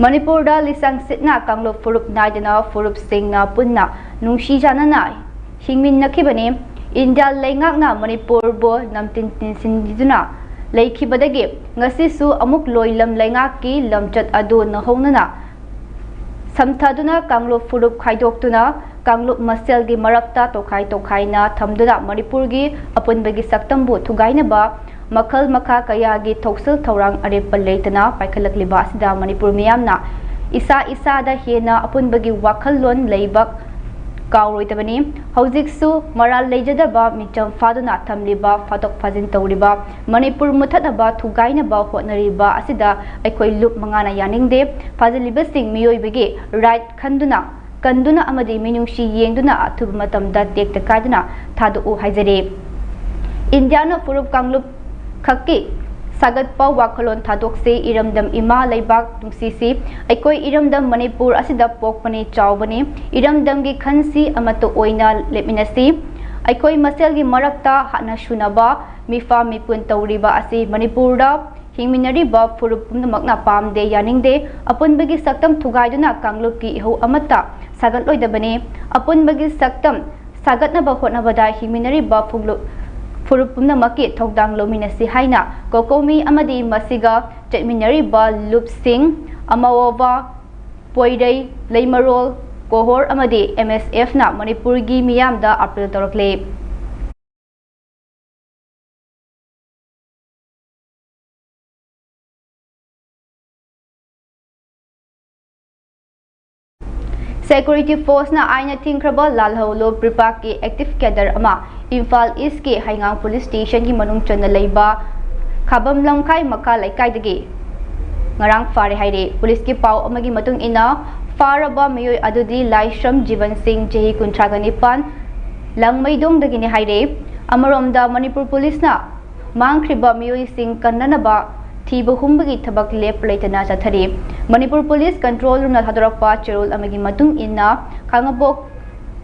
ꯃꯅꯤꯄꯨꯔꯗ ꯂꯤꯆꯪꯁꯤꯠꯅ ꯀꯥꯡꯂꯨꯞ ꯐꯨꯔꯨꯞ ꯅꯥꯏꯗꯅ ꯐꯨꯔꯨꯞꯁꯤꯡꯅ ꯄꯨꯟꯅ ꯅꯨꯡꯁꯤ ꯆꯥꯟꯅꯅ ꯍꯤꯡꯃꯤꯟꯅꯈꯤꯕꯅꯤ꯫ ꯏꯟꯗꯤꯌꯥ ꯂꯩꯉꯥꯛꯅ ꯃꯅꯤꯄꯨꯔꯕꯨ ꯅꯝꯊꯤꯟ ꯇꯤꯟꯁꯤꯟꯗꯨꯅ ꯂꯩꯈꯤꯕꯗꯒꯤ ꯉꯁꯤꯁꯨ ꯑꯃꯨꯛ ꯂꯣꯏꯂꯝ ꯂꯩꯉꯥꯛꯀꯤ ꯂꯝꯆꯠ ꯑꯗꯨ ꯅꯧꯍꯧꯅꯅ ꯁꯝꯊꯗꯨꯅ ꯀꯥꯡꯂꯨꯞ ꯐꯨꯔꯨꯞ ꯈꯥꯏꯗꯣꯛꯇꯨꯅ ꯀꯥꯡꯂꯨꯞ ꯃꯁꯦꯜꯒꯤ ꯃꯔꯛꯇ ꯇꯣꯈꯥꯏ ꯇꯣꯈꯥꯏꯅ ꯊꯝꯗꯨꯅ ꯃꯅꯤꯄꯨꯔꯒꯤ ꯑꯄꯨꯟꯕꯒꯤ ꯁꯛꯇꯝꯕꯨ ꯊꯨꯒꯥꯏꯅꯕ ꯃꯈꯜ ꯃꯈꯥ ꯀꯌꯥꯒꯤ ꯊꯧꯁꯤꯜ ꯊꯧꯔꯥꯡ ꯑꯔꯦꯞꯄ ꯂꯩꯇꯅ ꯄꯥꯏꯈꯠꯂꯛꯂꯤꯕ ꯑꯁꯤꯗ ꯃꯅꯤꯄꯨꯔ ꯃꯤꯌꯥꯝꯅ ꯏꯁꯥ ꯏꯁꯥꯗ ꯍꯦꯟꯅ ꯑꯄꯨꯟꯕꯒꯤ ꯋꯥꯈꯜꯂꯣꯟ ꯂꯩꯕ ꯀꯥꯎꯔꯣꯏꯗꯕꯅꯤ꯫ ꯍꯧꯖꯤꯛꯁꯨ ꯃꯔꯥꯜ ꯂꯩꯖꯗꯕ ꯃꯤꯆꯝ ꯐꯥꯗꯨꯅ ꯊꯝꯂꯤꯕ, ꯐꯥꯗꯣꯛ ꯐꯥꯖꯤꯟ ꯇꯧꯔꯤꯕ, ꯃꯅꯤꯄꯨꯔ ꯃꯨꯠꯊꯠꯅꯕ ꯊꯨꯒꯥꯏꯅꯕ ꯍꯣꯠꯅꯔꯤꯕ ꯑꯁꯤꯗ ꯑꯩꯈꯣꯏ ꯂꯨꯞ ꯃꯉꯥꯅ ꯌꯥꯅꯤꯡꯗꯦ꯫ ꯐꯥꯖꯤꯜꯂꯤꯕꯁꯤꯡ ꯃꯤꯑꯣꯏꯕꯒꯤ ꯔꯥꯏꯠ ꯈꯟꯗꯨꯅ, ꯀꯟꯗꯨꯅ ꯑꯃꯗꯤ ꯃꯤꯅꯨꯡꯁꯤ ꯌꯦꯡꯗꯨꯅ ꯑꯊꯨꯕ ꯃꯇꯝꯗ ꯇꯦꯛꯇ ꯀꯥꯏꯗꯅ ꯊꯥꯗꯣꯛꯎ ꯍꯥꯏꯖꯔꯤ꯫ ꯏꯟꯗꯤꯌꯥꯅ ꯐꯨꯔꯨꯞ ꯀꯥꯡꯂꯨꯞ ꯈꯛꯀꯤ ꯁꯥꯒꯠꯄ ꯋꯥꯈꯜꯂꯣꯟ ꯊꯥꯗꯣꯛꯁꯤ꯫ ꯏꯔꯝꯗꯝ ꯏꯃꯥ ꯂꯩꯕꯥꯛ ꯅꯨꯡꯁꯤꯁꯤ꯫ ꯑꯩꯈꯣꯏ ꯏꯔꯝꯗꯝ ꯃꯅꯤꯄꯨꯔ ꯑꯁꯤꯗ ꯄꯣꯛꯄꯅꯤ, ꯆꯥꯎꯕꯅꯤ꯫ ꯏꯔꯝꯗꯝꯒꯤ ꯈꯟꯁꯤ ꯑꯃꯠꯇ ꯑꯣꯏꯅ ꯂꯦꯞꯃꯤꯟꯅꯁꯤ꯫ ꯑꯩꯈꯣꯏ ꯃꯁꯦꯜꯒꯤ ꯃꯔꯛꯇ ꯍꯥꯠꯅ ꯁꯨꯅꯕ, ꯃꯤꯐꯥ ꯃꯤꯄꯨꯟ ꯇꯧꯔꯤꯕ ꯑꯁꯤ ꯃꯅꯤꯄꯨꯔꯗ ꯍꯤꯡꯃꯤꯟꯅꯔꯤꯕ ꯐꯨꯔꯨꯞ ꯄꯨꯝꯅꯃꯛꯅ ꯄꯥꯝꯗꯦ, ꯌꯥꯅꯤꯡꯗꯦ꯫ ꯑꯄꯨꯟꯕꯒꯤ ꯁꯛꯇꯝ ꯊꯨꯒꯥꯏꯗꯨꯅ ꯀꯥꯡꯂꯨꯞꯀꯤ ꯏꯍꯧ ꯑꯃꯠꯇ ꯁꯥꯒꯠꯂꯣꯏꯗꯕꯅꯤ꯫ ꯑꯄꯨꯟꯕꯒꯤ ꯁꯛꯇꯝ ꯁꯥꯒꯠꯅꯕ ꯍꯣꯠꯅꯕꯗ ꯍꯤꯡꯃꯤꯟꯅꯔꯤꯕ ꯐꯨꯡꯂꯨ-, ꯐꯨꯔꯨꯞ ꯄꯨꯝꯅꯃꯛꯀꯤ ꯊꯧꯗꯥꯡ ꯂꯧꯃꯤꯟꯅꯁꯤ ꯍꯥꯏꯅ ꯀꯣꯀꯣꯃꯤ ꯑꯃꯗꯤ ꯃꯁꯤꯒ ꯆꯠꯃꯤꯟꯅꯔꯤꯕ ꯂꯨꯞꯁꯤꯡ ꯑꯃꯑꯣꯕ, ꯄꯣꯏꯔꯩ, ꯂꯩꯃꯔꯣꯜ, ꯀꯣꯍꯣꯔ ꯑꯃꯗꯤ ꯑꯦꯝ ꯑꯦꯁ ꯑꯦꯐꯅ ꯃꯅꯤꯄꯨꯔꯒꯤ ꯃꯤꯌꯥꯝꯗ ꯑꯥꯄꯤꯜ ꯇꯧꯔꯛꯂꯤ꯫ ꯁꯦꯀ꯭ꯌꯨꯔꯤꯇꯤ ꯐꯣꯔꯁꯅ ꯑꯥꯏꯟꯅ ꯊꯤꯡꯈ꯭ꯔꯕ ꯂꯥꯜꯍꯧꯂꯨꯞ ꯔꯤꯄꯥꯛꯀꯤ ꯑꯦꯛꯇꯤꯚ ꯀꯦꯗꯔ ꯑꯃ ꯏꯝꯐꯥꯜ ꯏꯁꯀꯤ ꯍꯩꯉꯥꯡ ꯄꯨꯂꯤꯁ ꯁ꯭ꯇꯦꯁꯟꯒꯤ ꯃꯅꯨꯡ ꯆꯟꯅ ꯂꯩꯕ ꯈꯥꯕꯝ ꯂꯝꯈꯥꯏ ꯃꯈꯥ ꯂꯩꯀꯥꯏꯗꯒꯤ ꯉꯔꯥꯡ ꯐꯥꯔꯦ ꯍꯥꯏꯔꯤ꯫ ꯄꯨꯂꯤꯁꯀꯤ ꯄꯥꯎ ꯑꯃꯒꯤ ꯃꯇꯨꯡ ꯏꯟꯅ, ꯐꯥꯔꯕ ꯃꯤꯑꯣꯏ ꯑꯗꯨꯗꯤ ꯂꯥꯏꯁ꯭ꯔꯝ ꯖꯤꯕꯟ ꯁꯤꯡ, ꯆꯍꯤ ꯀꯨꯟꯊ꯭ꯔꯥꯒ ꯅꯤꯄꯥꯟ, ꯂꯥꯡꯃꯩꯗꯣꯡꯗꯒꯤꯅꯤ ꯍꯥꯏꯔꯤ꯫ ꯑꯃꯔꯣꯝꯗ, ꯃꯅꯤꯄꯨꯔ ꯄꯨꯂꯤꯁꯅ ꯃꯥꯡꯈ꯭ꯔꯤꯕ ꯃꯤꯑꯣꯏꯁꯤꯡ ꯀꯟꯅꯅꯕ ꯊꯤꯕ ꯍꯨꯝꯕꯒꯤ ꯊꯕꯛ ꯂꯦꯞꯄ ꯂꯩꯇꯅ ꯆꯠꯊꯔꯤ꯫ ꯃꯅꯤꯄꯨꯔ ꯄꯨꯂꯤꯁ ꯀꯟꯇ꯭ꯔꯣꯜ ꯔꯨꯝꯅ ꯊꯥꯗꯣꯔꯛꯄ ꯆꯦꯔꯣꯜ ꯑꯃꯒꯤ ꯃꯇꯨꯡ ꯏꯟꯅ, ꯀꯥꯡꯄꯣꯛ-,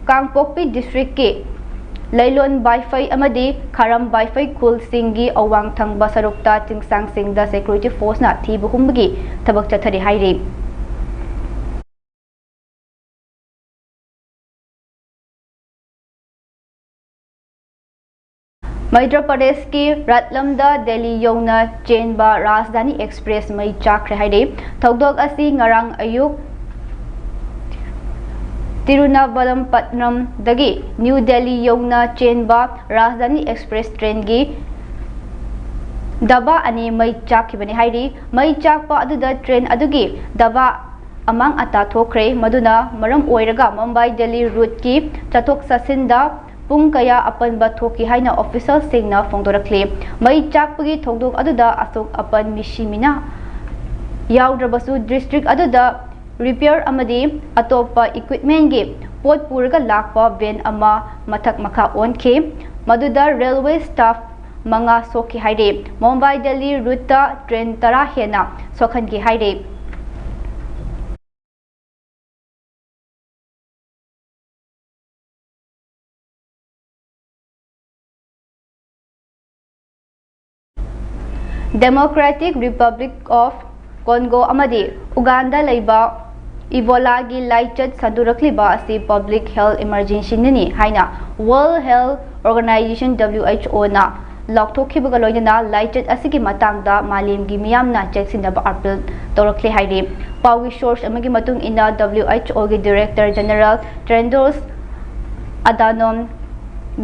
ꯀꯥꯡꯄꯣꯛꯄꯤ ꯗꯤꯁꯇ꯭ꯔꯤꯛꯀꯤ ꯂꯩꯂꯣꯟ ꯕꯥꯏꯐꯩ ꯑꯃꯗꯤ ꯈꯥꯔꯝ ꯕꯥꯏꯐꯩ ꯈꯨꯜꯁꯤꯡꯒꯤ ꯑꯋꯥꯡ ꯊꯪꯕ ꯁꯔꯨꯛꯇ ꯆꯤꯡꯁꯥꯡꯁꯤꯡꯗ ꯁꯦꯀ꯭ꯌꯨꯔꯤꯇꯤ ꯐꯣꯔꯁꯅ ꯊꯤꯕ ꯍꯨꯝꯕꯒꯤ ꯊꯕꯛ ꯆꯠꯊꯔꯤ ꯍꯥꯏꯔꯤ꯫ ꯃꯩꯗ꯭ꯔ ꯄ꯭ꯔꯗꯦꯁꯀꯤ ꯔꯠꯂꯝꯗ ꯗꯦꯜꯂꯤ ꯌꯧꯅ ꯆꯦꯟꯕ ꯔꯥꯖꯙꯥꯅꯤ ꯑꯦꯛꯁꯄ꯭ꯔꯦꯁ ꯃꯩ ꯆꯥꯛꯈ꯭ꯔꯦ ꯍꯥꯏꯔꯤ꯫ ꯊꯧꯗꯣꯛ ꯑꯁꯤ ꯉꯔꯥꯡ ꯑꯌꯨꯛ ꯇꯤꯔꯨꯅꯕꯂꯝꯄꯠꯅꯝꯗꯒꯤ ꯅ꯭ꯌꯨ ꯗꯦꯜꯂꯤ ꯌꯧꯅ ꯆꯦꯟꯕ ꯔꯥꯖꯙꯥꯅꯤ ꯑꯦꯛꯁꯄ꯭ꯔꯦꯁ ꯇ꯭ꯔꯦꯟꯒꯤ ꯗꯕꯥ ꯑꯅꯤ ꯃꯩ ꯆꯥꯛꯈꯤꯕꯅꯤ ꯍꯥꯏꯔꯤ꯫ ꯃꯩ ꯆꯥꯛꯄ ꯑꯗꯨꯗ ꯇ꯭ꯔꯦꯟ ꯑꯗꯨꯒꯤ ꯗꯕꯥ ꯑꯃꯥꯡ ꯑꯇꯥ ꯊꯣꯛꯈ꯭ꯔꯦ꯫ ꯃꯗꯨꯅ ꯃꯔꯝ ꯑꯣꯏꯔꯒ ꯃꯨꯝꯕꯥꯏ ꯗꯦꯜꯂꯤ ꯔꯨꯠꯀꯤ ꯆꯠꯊꯣꯛ ꯆꯠꯁꯤꯟꯗ ꯄꯨꯡ ꯀꯌꯥ ꯑꯄꯟꯕ ꯊꯣꯛꯈꯤ ꯍꯥꯏꯅ ꯑꯣꯐꯤꯁꯤꯌꯦꯜꯁꯤꯡꯅ ꯐꯣꯡꯗꯣꯔꯛꯂꯤ꯫ ꯃꯩ ꯆꯥꯛꯄꯒꯤ ꯊꯧꯗꯣꯛ ꯑꯗꯨꯗ ꯑꯁꯣꯛ ꯑꯄꯟ ꯃꯤꯁꯤ ꯃꯤꯅꯥ ꯌꯥꯎꯗ꯭ꯔꯕꯁꯨ, ꯗꯤꯁꯇ꯭ꯔꯤꯛ ꯑꯗꯨꯗ ꯔꯤꯄꯤꯌꯔ ꯑꯃꯗꯤ ꯑꯇꯣꯞꯄ ꯏꯀ꯭ꯋꯤꯞꯃꯦꯟꯒꯤ ꯄꯣꯠ ꯄꯨꯔꯒ ꯂꯥꯛꯄ ꯚꯦꯟ ꯑꯃ ꯃꯊꯛ ꯃꯈꯥ ꯑꯣꯟꯈꯤ꯫ ꯃꯗꯨꯗ ꯔꯦꯜꯋꯦ ꯁ꯭ꯇꯥꯐ ꯃꯉꯥ ꯁꯣꯛꯈꯤ ꯍꯥꯏꯔꯤ꯫ ꯃꯨꯝꯕꯥꯏ ꯗꯦꯜꯂꯤ ꯔꯨꯠꯇ ꯇ꯭ꯔꯦꯟ ꯇꯔꯥ ꯍꯦꯟꯅ ꯁꯣꯛꯍꯟꯈꯤ ꯍꯥꯏꯔꯤ꯫ Democratic Republic of Congo ꯑꯃꯗꯤ ꯎꯒꯥꯟꯗꯥ ꯂꯩꯕ ꯏꯕꯣꯂꯥꯒꯤ ꯂꯥꯏꯆꯠ ꯁꯟꯗꯣꯔꯛꯂꯤꯕ ꯑꯁꯤ ꯄꯕ꯭ꯂꯤꯛ ꯍꯦꯜꯊ ꯏꯃꯔꯖꯦꯟꯁꯤꯅꯅꯤ ꯍꯥꯏꯅ World Health Organisation, W H O, ꯅ ꯂꯥꯎꯊꯣꯛꯈꯤꯕꯒ ꯂꯣꯏꯅꯅ ꯂꯥꯏꯆꯠ ꯑꯁꯤꯒꯤ ꯃꯇꯥꯡꯗ ꯃꯥꯂꯦꯝꯒꯤ ꯃꯤꯌꯥꯝꯅ ꯆꯦꯛꯁꯤꯟꯅꯕ ꯑꯥꯄꯤꯜ ꯇꯧꯔꯛꯂꯦ ꯍꯥꯏꯔꯤ꯫ ꯄꯥꯎꯒꯤ ꯁꯣꯔꯁ ꯑꯃꯒꯤ ꯃꯇꯨꯡ ꯏꯟꯅ, W H O ꯒꯤ ꯗꯤꯔꯦꯛꯇꯔ ꯖꯦꯅꯔꯦꯜ ꯇ꯭ꯔꯦꯟꯗꯣꯁ ꯑꯗꯥꯅꯣꯝ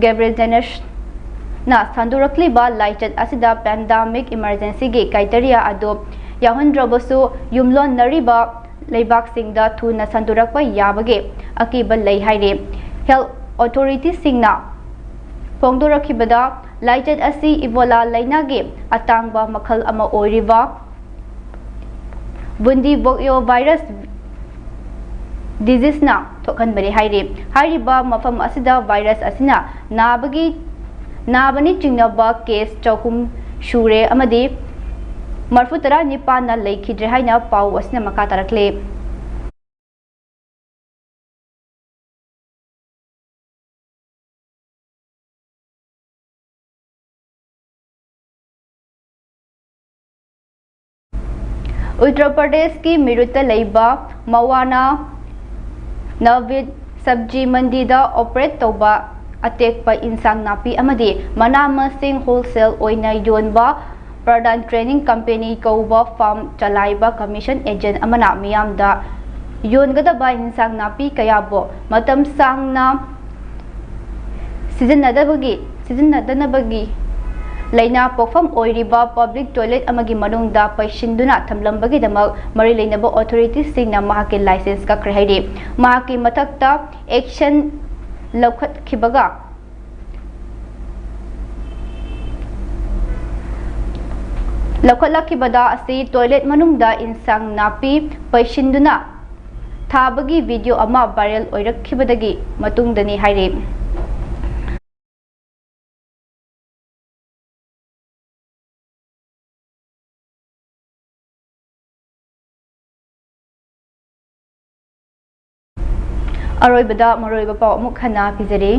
ꯒꯦꯕ꯭ꯔꯦꯖꯦꯅꯁꯅ ꯁꯟꯗꯣꯔꯛꯂꯤꯕ ꯂꯥꯏꯆꯠ ꯑꯁꯤꯗ ꯄꯦꯟꯗꯥꯃꯤꯛ ꯏꯃꯔꯖꯦꯟꯁꯤꯒꯤ ꯀ꯭ꯔꯥꯏꯇꯦꯔꯤꯌꯥ ꯑꯗꯨ ꯌꯥꯎꯍꯟꯗ꯭ꯔꯕꯁꯨ, ꯌꯨꯝꯂꯣꯟꯅꯔꯤꯕ ꯂꯩꯕꯥꯛꯁꯤꯡꯗ ꯊꯨꯅ ꯁꯟꯗꯣꯔꯛꯄ ꯌꯥꯕꯒꯤ ꯑꯀꯤꯕ ꯂꯩ ꯍꯥꯏꯔꯤ꯫ ꯍꯦꯜꯊ ꯑꯣꯊꯣꯔꯤꯇꯤꯁꯤꯡꯅ ꯐꯣꯡꯗꯣꯔꯛꯈꯤꯕꯗ, ꯂꯥꯏꯆꯠ ꯑꯁꯤ ꯏꯕꯣꯂꯥ ꯂꯥꯏꯅꯥꯒꯤ ꯑꯇꯥꯡꯕ ꯃꯈꯜ ꯑꯃ ꯑꯣꯏꯔꯤꯕ ꯕꯨꯟꯗꯤ ꯕꯣꯛꯌꯣ ꯚꯥꯏꯔꯁ ꯗꯤꯖꯤꯁꯅ ꯊꯣꯛꯍꯟꯕꯅꯤ ꯍꯥꯏꯔꯤ꯫ ꯍꯥꯏꯔꯤꯕ ꯃꯐꯝ ꯑꯁꯤꯗ ꯚꯥꯏꯔꯁ ꯑꯁꯤꯅ ꯅꯥꯕꯒꯤ, ꯅꯥꯕꯅꯤ ꯆꯤꯡꯅꯕ ꯀꯦꯁ ꯆꯍꯨꯝ ꯁꯨꯔꯦ ꯑꯃꯗꯤ ꯃꯔꯐꯨ ꯇꯔꯥ ꯅꯤꯄꯥꯟꯅ ꯂꯩꯈꯤꯗ꯭ꯔꯦ ꯍꯥꯏꯅ ꯄꯥꯎ ꯑꯁꯤꯅ ꯃꯈꯥ ꯇꯥꯔꯛꯂꯤ꯫ ꯎꯠꯇꯔ ꯄ꯭ꯔꯗꯦꯁꯀꯤ ꯃꯤꯔꯨꯠꯇ ꯂꯩꯕ ꯃꯋꯥꯅꯥ ꯅꯕꯤꯗ ꯁꯕꯖꯤ ꯃꯟꯗꯤꯗ ꯑꯣꯄꯔꯦꯠ ꯇꯧꯕ ꯑꯇꯦꯛꯄ ꯏꯟꯁꯥꯡ ꯅꯥꯄꯤ ꯑꯃꯗꯤ ꯃꯅꯥ ꯃꯁꯤꯡ wholesale ꯑꯣꯏꯅ ꯌꯣꯟꯕ ꯄ꯭ꯔꯙꯥꯟ ꯇ꯭ꯔꯦꯅꯤꯡ ꯀꯝꯄꯦꯅꯤ ꯀꯧꯕ ꯐꯥꯔꯝ ꯆꯂꯥꯏꯕ ꯀꯃꯤꯁꯟ ꯑꯦꯖꯦꯟ ꯑꯃꯅ ꯃꯤꯌꯥꯝꯗ ꯌꯣꯟꯒꯗꯕ ꯏꯟꯁꯥꯡ ꯅꯥꯄꯤ ꯀꯌꯥꯕꯨ ꯃꯇꯝ ꯁꯥꯡꯅ ꯁꯤꯖꯤꯟꯅꯗꯕꯒꯤ, ꯁꯤꯖꯤꯟꯅꯗꯅꯕꯒꯤ ꯂꯥꯏꯅꯥ ꯄꯣꯛꯐꯝ ꯑꯣꯏꯔꯤꯕ ꯄꯕ꯭ꯂꯤꯛ ꯇꯣꯏꯂꯦꯠ ꯑꯃꯒꯤ ꯃꯅꯨꯡꯗ ꯄꯩꯁꯤꯟꯗꯨꯅ ꯊꯝꯂꯝꯕꯒꯤꯗꯃꯛ ꯃꯔꯤ ꯂꯩꯅꯕ ꯑꯣꯊꯣꯔꯤꯇꯤꯁꯤꯡꯅ ꯃꯍꯥꯛꯀꯤ ꯂꯥꯏꯁꯦꯟꯁ ꯀꯛꯈ꯭ꯔꯦ ꯍꯥꯏꯔꯤ꯫ ꯃꯍꯥꯛꯀꯤ ꯃꯊꯛꯇ action ꯂꯧꯈꯠꯈꯤꯕꯒ, ꯂꯧꯈꯠꯂꯛꯈꯤꯕꯗ ꯑꯁꯤ ꯇꯣꯏꯂꯦꯠ ꯃꯅꯨꯡꯗ ꯏꯟꯁꯥꯡ ꯅꯥꯄꯤ ꯄꯩꯁꯤꯟꯗꯨꯅ ꯊꯥꯕꯒꯤ ꯚꯤꯗꯤꯑꯣ ꯑꯃ ꯚꯥꯏꯔꯦꯜ ꯑꯣꯏꯔꯛꯈꯤꯕꯗꯒꯤ ꯃꯇꯨꯡꯗꯅꯤ ꯍꯥꯏꯔꯤ꯫ ꯑꯔꯣꯏꯕꯗ ꯃꯔꯨꯑꯣꯏꯕ ꯄꯥꯎ ꯑꯃꯨꯛ ꯍꯟꯅ ꯄꯤꯖꯔꯤ꯫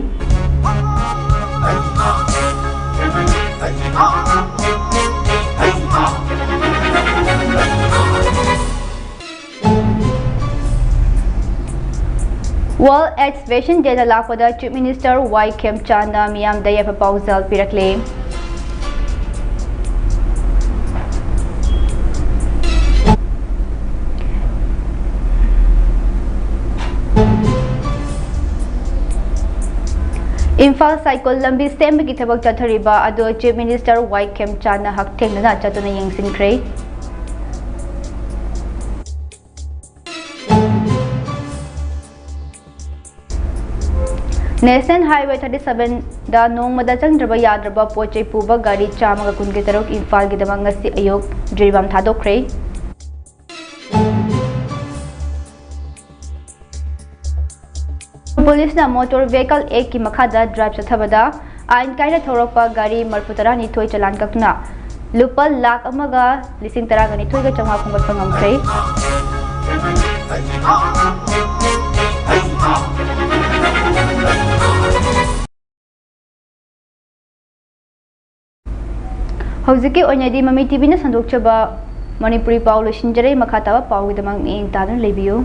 World AIDS Vaccination Day ꯗ ꯂꯥꯛꯄꯗ Chief Minister ꯋꯥꯏ ꯈꯦꯝꯆꯥꯟꯅ ꯃꯤꯌꯥꯝꯗ ꯌꯥꯏꯐ ꯄꯥꯎꯖꯦꯜ ꯄꯤꯔꯛꯂꯤ꯫ ꯏꯝꯐꯥꯜ ꯁꯥꯏꯀꯜ ꯂꯝꯕꯤ ꯁꯦꯝꯕꯒꯤ ꯊꯕꯛ ꯆꯠꯊꯔꯤꯕ ꯑꯗꯨ Chief Minister ꯋꯥꯏ ꯈꯦꯝꯆꯥꯟꯅ ꯍꯛꯊꯦꯡꯅꯅ ꯆꯠꯇꯨꯅ ꯌꯦꯡꯁꯤꯟꯈ꯭ꯔꯦ꯫ National Highway thirty seven ꯗ ꯅꯣꯡꯃꯗ ꯆꯪꯗ꯭ꯔꯕ ꯌꯥꯗ꯭ꯔꯕ ꯄꯣꯠ ꯆꯩ ꯄꯨꯕ ꯒꯥꯔꯤ ꯆꯥꯝꯃꯒ ꯀꯨꯟꯒ ꯇꯔꯨꯛ ꯏꯝꯐꯥꯜꯒꯤꯗꯃꯛ ꯉꯁꯤ ꯑꯌꯨꯛ ꯖꯤꯔꯤꯕꯥꯝ ꯊꯥꯗꯣꯛꯈ꯭ꯔꯦ꯫ ꯄꯨꯂꯤꯁꯅ Motor Vehicle Act ꯀꯤ ꯃꯈꯥꯗ ꯗ꯭ꯔꯥꯏꯚ ꯆꯠꯊꯕꯗ ꯑꯥꯏꯟ ꯀꯥꯏꯅ ꯊꯧꯔꯛꯄ ꯒꯥꯔꯤ ꯃꯔꯤꯐꯨ ꯇꯔꯥꯅꯤꯊꯣꯏ ꯆꯂꯥꯟ ꯀꯛꯇꯨꯅ ꯂꯨꯄꯥ ꯂꯥꯈ ꯑꯃꯒ ꯂꯤꯁꯤꯡ ꯇꯔꯥꯒ ꯅꯤꯊꯣꯏꯒ ꯆꯥꯝꯃꯉꯥ ꯈꯣꯝꯒꯠꯄ ꯉꯝꯈ꯭ꯔꯦ꯫ ꯍꯧꯖꯤꯛꯀꯤ ꯑꯣꯏꯅꯗꯤ ꯃꯃꯤ ꯇꯤꯚꯤꯅ ꯁꯟꯗꯣꯛꯆꯕ ꯃꯅꯤꯄꯨꯔꯤ ꯄꯥꯎ ꯂꯣꯏꯁꯤꯟꯖꯔꯦ꯫ ꯃꯈꯥ ꯇꯥꯕ ꯄꯥꯎꯒꯤꯗꯃꯛ ꯃꯤꯠꯌꯦꯡ ꯇꯥꯗꯨꯅ ꯂꯩꯕꯤꯌꯨ꯫